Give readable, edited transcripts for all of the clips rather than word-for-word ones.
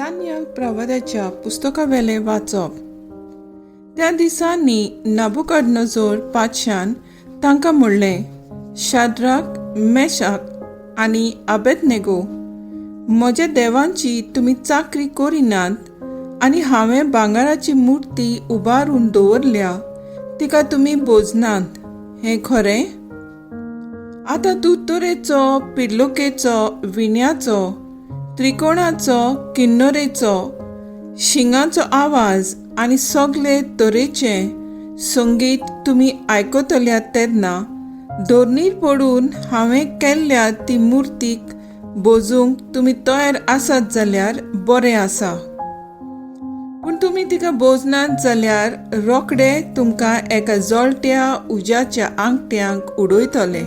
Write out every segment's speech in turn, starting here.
Daniel प्रवाद्याच्या पुस्तकावेलें वाचप. त्या दिसांनी नबूकदनेझर पातशान तांकां म्हणलें, शाद्राक, मेशाक आनी अबेदनेगो, म्हज्या देवांची तुमी चाकरी करिनात आनी हांवें भांगराची मुर्ती उबारून दवरल्या तिका तुमी बोजनात, हें खरें? आतां तूं तरेचो, पिर्लोकेचो, विण्याचो, त्रिकोणाचो, किन्नरेचो, शिंगाचो आवाज आनी सगळे तरेचें संगीत तुमी आयकतल्या तेन्ना धरणीर पडून हांवें केल्ल्या ती मुर्तीक बोजूंक तुमी तयार आसात जाल्यार बरें आसा. पूण तुमी तिका बोजनात जाल्यार रोखडे तुमकां एका जळट्या उज्याच्या आंगठ्यांक उडयतले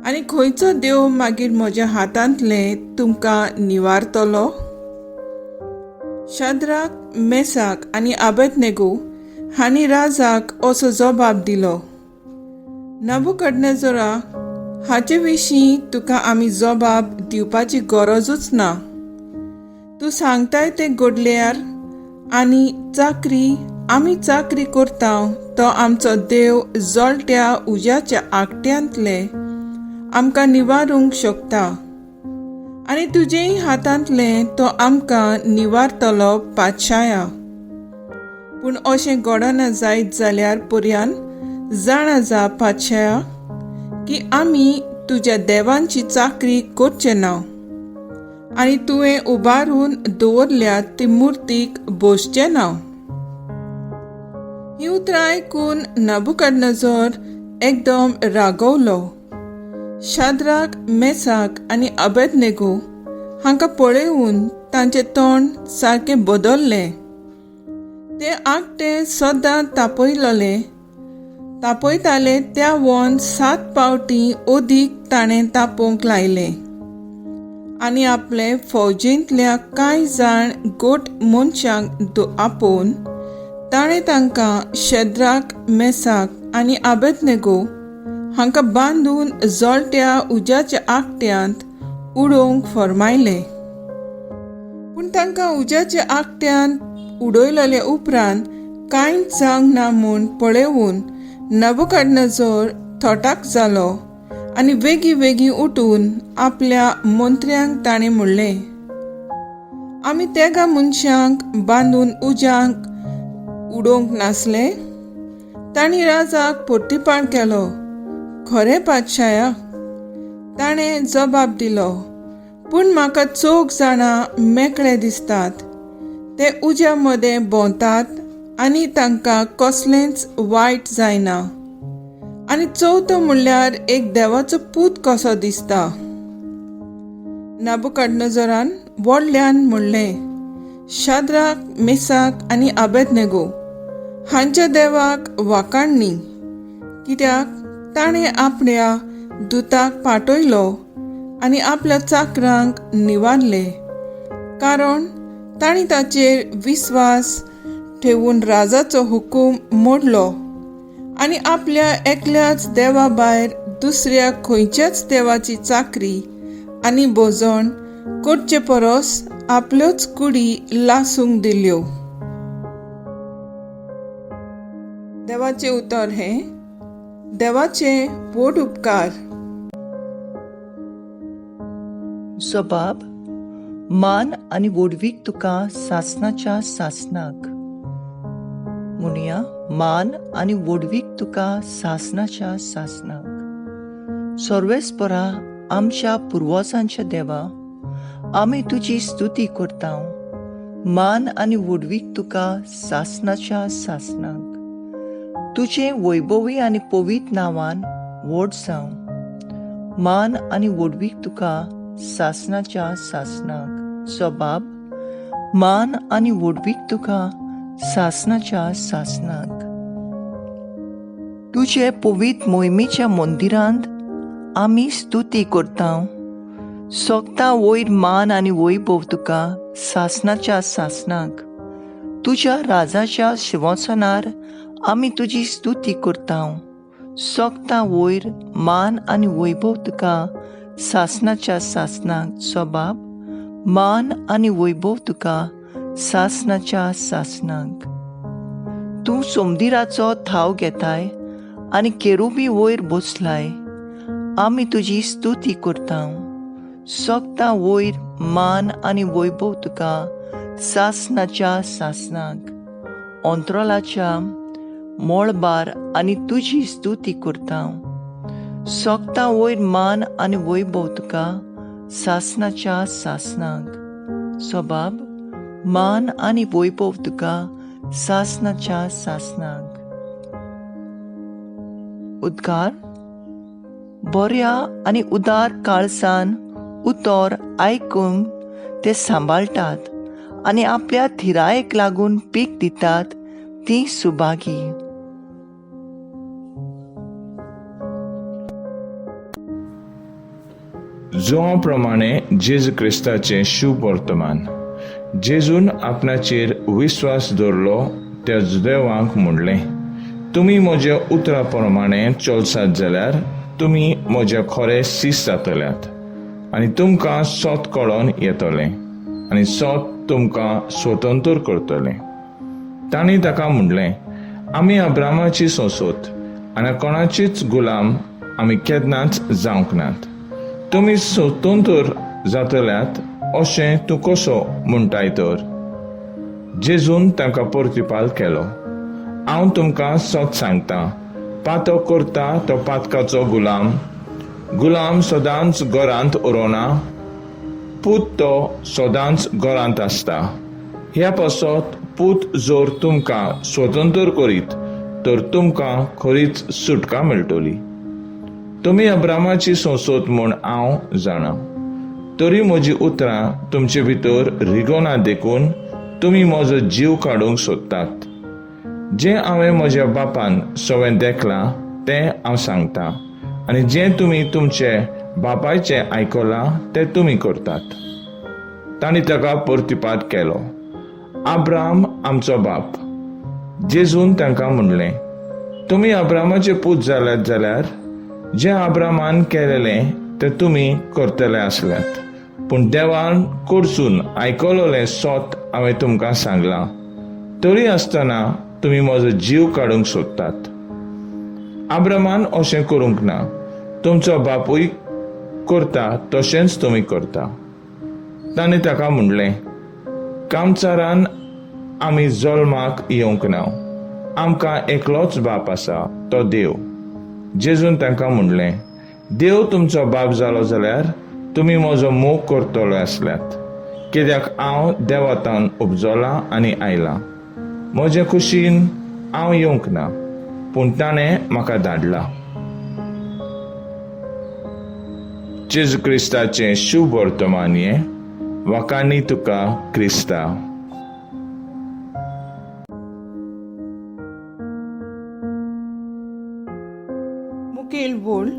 आनी खंयचो देव मागीर म्हज्या हातांतले तुमकां निवारतलो? शाद्राक, मेसाक आनी अबेदनेगो हांणी राजाक असो जबाब दिलो, नबूकदनेझरा, हाचे विशीं तुका आमी जबाब दिवपाची गरजूच ना. तूं सांगताय तें घडल्यार आनी चाकरी आमी चाकरी करता तो आमचो देव जळट्या उज्याच्या आगट्यांतले आमकां निवारूंक शकता आनी तुजेय हातांतले तो आमकां निवारतलो पातशाया. पूण अशें घडना जायत जाल्यार पर्यान जाणा जा पातशाया की आमी तुज्या देवांची चाकरी करचे ना आनी तुवें उबारून दवरल्या ती मुर्तीक बसचें ना. ही उतरां आयकून नबूकदनेझर एकदम रागवलो. शाद्राक, मेसाक आनी अबेदनेगो हांकां पळोवन तांचें तोंड सारकें बदल्लें. ते आगटे सदां तापयताले त्या वन 7 पावटी अदीक ताणें तापोवंक लायलें आनी आपले फौजेंतल्या कांय जाण गोट मनशांक आपोवन ताणें तांकां शद्राक, मेसाक आनी अबेदनेगो हांकां बांदून जळट्या उज्याच्या आगट्यांत उडोवंक फर्मायलें. पूण तांकां उज्याच्या आगट्यांत उडयलेले उपरांत कांयच जावंक ना म्हूण पळोवन नबूकदनेझर थटाक जालो आनी वेगीं वेगीं उठून आपल्या मंत्र्यांक ताणें म्हणलें, आमी तेगा मनशांक बांदून उज्यांक उडोवंक नासले? तांणी राजाक प्रतिपाळ केलो, खरें पातशाया. ताणें जबाब दिलो, पूण म्हाका चौग जाणां मेकळे दिसतात, ते उज्या मदें भोंवतात आनी तांकां कसलेंच वायट जायना आनी चवथो म्हणल्यार एक देवाचो पूत कसो दिसता. नबूकदनेझरान व्हडल्यान म्हणलें, शाद्राक, मेसाक आनी अबेदनेगो हांच्या देवाक वाखाणणी, कित्याक ताणें आपल्या दुताक पाठयलो आनी आपल्या चाकरांक निवारले, कारण तांणी ताचेर विस्वास ठेवून राजाचो हुकूम मोडलो आनी आपल्या एकल्याच देवा भायर दुसऱ्या खंयच्याच देवाची चाकरी आनी भोजन करचे परस आपल्योच कुडी लासूंक दिल्यो. देवाचें उतर हें देवाचे व्हड उपकार. जबाब, मान आनी व्हडवीक तुका सासणाच्या सासणाक. म्हणुया, मान आनी व्हडवीक तुका सासणाच्या सासणाक. सर्वेस्परा आमच्या पुर्वजांच्या देवा, आमी तुजी स्तुती करता. मान आनी व्हडवीक तुका सासणाच्या सासणाक. तुजें वैभवी आनी पवित्र नांवान व्हड जावं. मान आनी व्हडवीक तुका सासणाच्या सासणाक. जबाब, मान आनी व्हडवीक तुका सासणाच्या सासणाक. तुजे पवित्र मोहिमेच्या मंदिरांत आमी स्तुती करता. सोगता वयर मान आनी वैभव तुका सासणाच्या सासणाक. तुज्या राजाच्या शिंवासनार आमी तुजी स्तुती करता. सोगता वयर मान आनी वैभव तुका सासणाच्या सासणाक. जबाब, मान आनी वैभव तुका सासणाच्या सासणाक. तूं सोमदिराचो थाव घेताय आनी केरुबी वयर बसलाय, आमी तुजी स्तुती करता. सोगता वयर मान आनी वैभव तुका सासणाच्या सासणाक. अंतराळाच्या मळबार आनी तुजी स्तुती करता. सोगता वयर मान आनी वैभव तुका सासणाच्या सासणाक. सबाब मान आनी वैभव तुका सासणाच्या सासणाक. उद्गार. बऱ्या आनी उदार काळसान उतर आयकून ते सांबाळटात आनी आपल्या थिरायेक लागून पीक दितात ती सुभागी. जुआं प्रमाणे जेजू क्रिस्ताचें शुभ वर्तमान. जेजून आपणाचेर विस्वास दवरलो त्या जुदेवांक म्हणलें, तुमी म्हज्या उतरा प्रमाणे चलसात जाल्यार तुमी म्हज्या खरे सीस जातल्यात आनी तुमकां सोत कळोन येतलें आनी सोत तुमकां स्वतंत्र करतलें. तांणी ताका म्हणलें, आमी अब्रामाची सोंसोत आनी कोणाचीच गुलाम आमी केन्नाच जावंक नात. तुमी स्वतंत्र जातल्यात अशें तूं कसो म्हणटाय तर? जेजून तांकां प्रतिपाल केलो, हांव तुमकां सत सांगता, पातो करता तो पातकाचो गुलाम. गुलाम सदांच घरांत उरोना, पूत तो सदांच घरांत आसता. ह्या पासत पूत जर तुमकां स्वतंत्र करीत तर तुमकां खरीच सुटका मेळटली. तुमी अब्रामाची संसद म्हूण हांव जाणा, तरी म्हजी उतरां तुमचे भितर रिगोना देखून तुमी म्हजो जीव काडूंक सोदतात. जें हांवें म्हज्या बापान सगळें देखलां तें हांव सांगता आनी जें तुमी तुमचे बापायचें आयकलां तें तुमी करतात. तांणी ताका प्रतिपाद केलो, आब्राम आमचो बाप. जेजून तांकां म्हणलें, तुमी आब्रामाचे पूत जाल्यात जाल्यार जें आब्रामान केलेलें तें तुमी करतले आसल्यात. पूण देवान कडसून आयकलोलें सोत हांवें तुमकां सांगलां, तरी आसतना तुमी म्हजो जीव काडूंक सोदतात. आब्रामान अशें करूंक ना, तुमचो बापूय करता तशेंच तुमी करता. ताणें ताका म्हणलें, कामचारान आमी जल्माक येवंक ना, आमकां एकलोच बाप आसा, तो देव. जेजून तांकां म्हणलें, देव तुमचो बाप जालो जाल्यार तुमी म्हजो मोग करतलो आसल्यात, कित्याक हांव देवातान उपजलां आनी आयलां. म्हजे खुशीन हांव येवंक ना, पूण ताणें म्हाका धाडला. जेजू क्रिस्ताचें शुभ वर्तमान हें. वाकांनी तुका क्रिस्ता. मुखेल बोल.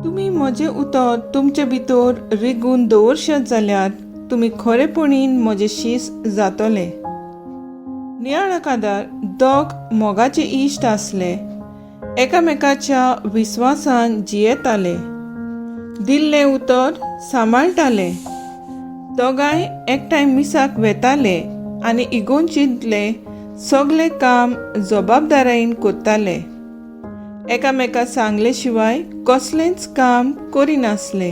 तुमी म्हजें उतर तुमचे भितर रिगून दवरशात जाल्यार तुमी खरेपणीन म्हजे शीस जातले. नियाळकादार दोग मोगाचे इश्ट आसले, एकामेकाच्या विस्वासान जियेताले, दिल्लें उतर सांबाळटाले. दोगांय एकठांय मिसाक वेताले आनी इगोंचींतले सगलें काम जबाबदारायेन करताले. एकामेका सांगले शिवाय कसलेंच काम करिनासले.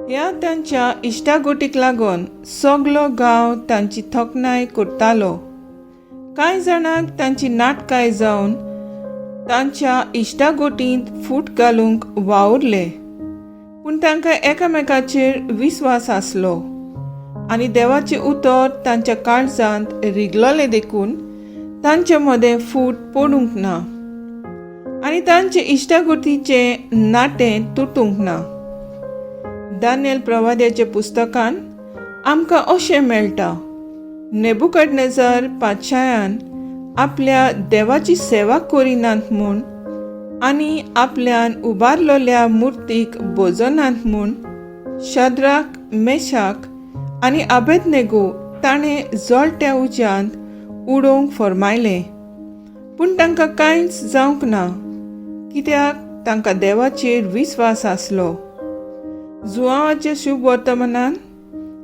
ह्या तांच्या इश्टागोटीक लागून सगलो गांव तांची थकनाय करतालो. कांय जाणांक तांची नाटकाय जावन तांच्या इश्टागोटींत फूट घालूंक वावुरले, पूण तांकां एकामेकाचेर विस्वास आसलो आनी देवाचें उतर तांच्या काळजांत रिगलोलें देखून तांचे मदें फूट पडूंक ना आनी तांचे इश्टागोटीचें नाटें तुटूंक ना. दानियल प्रवाद्याच्या पुस्तकान आमकां अशें मेळटा, नेबुकडनेजर पातशायान आपल्या देवाची सेवा करिनात म्हूण आनी आपल्यान उबारलेल्या मुर्तीक भजनात म्हूण शद्राक, मेशाक आनी आबेदनेगो ताणें जळट्या उज्यांत उडोवंक फर्मायलें, पूण तांकां कांयच जावंक ना, कित्याक तांकां देवाचेर विस्वास आसलो. जुआंवाच्या शुभ वर्तमानान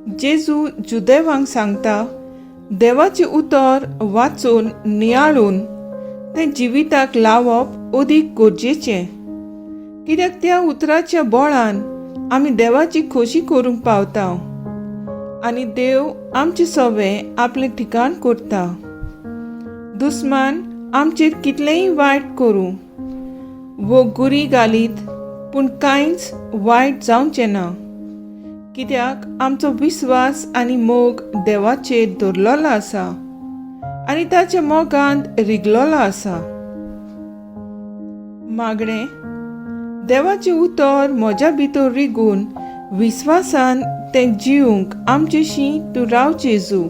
जेजू जुदेवांक सांगता, देवाचें उतर वाचून नियाळून तें जिविताक लावप अदीक गरजेचें, कित्याक त्या उतराच्या बळान आमी देवाची खोशी करूंक पावता आनी देव आमचे सवे आपलें ठिकाण करता. दुस्मान आमचेर कितलेंय वायट करूं वो गुरी घालीत, पूण कांयच वायट जावचें ना, कित्याक आमचो विस्वास आनी मोग देवाचेर दवरलेलो आसा आनी ताच्या मोगांत रिगलेलो आसा. मागणें, देवाचें उतर म्हज्या भितर रिगून विस्वासान तें जिवंक आमचेशी तूं राव जेजू.